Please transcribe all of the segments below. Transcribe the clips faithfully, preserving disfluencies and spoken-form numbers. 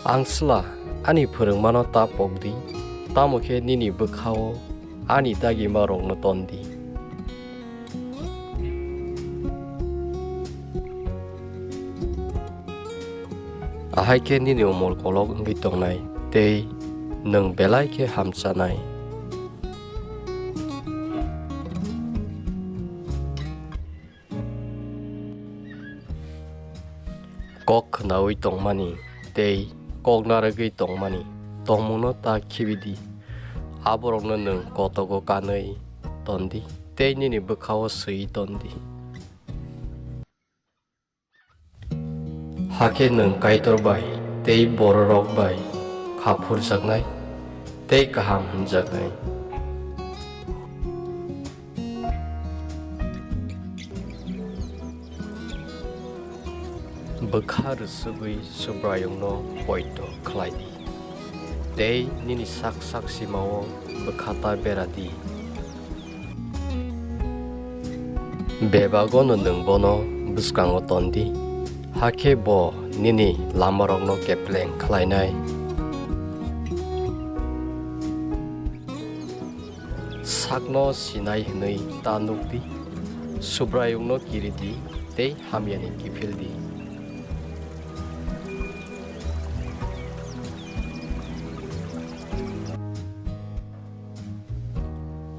Angsla, ani phwrwngmano ta pok di, tamo khe nini bwkha-o ani dagimarokno ton di. Ahai khe nini umor kolok wngwi tongnai tei nwng belai khe hamchanai. Kok khnaui tongmani tei kok narwgwi tongmani tongmungno ta khibi di. Aborokno nwng kotogo kanwi ton di tei nini bwkha-o swiwi ton di. Hakhe nwng Kaitor bai tei bororok bai kha phurjaknai tei kaham hwnjaknai. Bwkha rwsugwi Subraiyungno poito khlai di, tei nini sak sak sima-o bwkha ta bera di. Bebagono nwng bono bwskango ton di, hakhe bo nini lamarokno kepleng khlainai. Sakno sinai hwnwi ta nuk di, Subraiyungno kiri di tei hamyani kiphil di.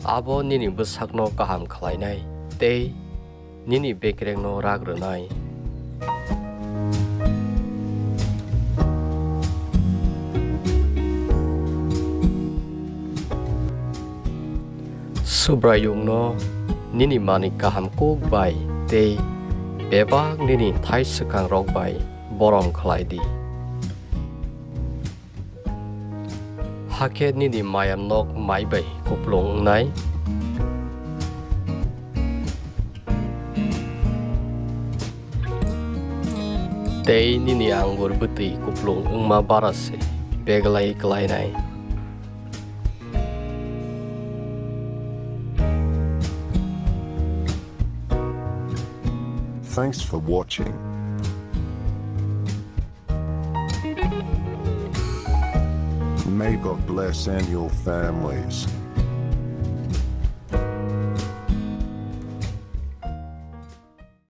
Abo nini bwsakno kaham khlainai tei nini bekrengno rak rwnai. Subraiyungno nini manwi kaham kuk bai tei bebak nini thai swkangrok bai borom khlai di. Hakhe nini maya nok mai bai kuplung wngnai, tei nini angur bwtwi kuplung wngma bara se beglai klainai. Thanks for watching. May God bless and your families.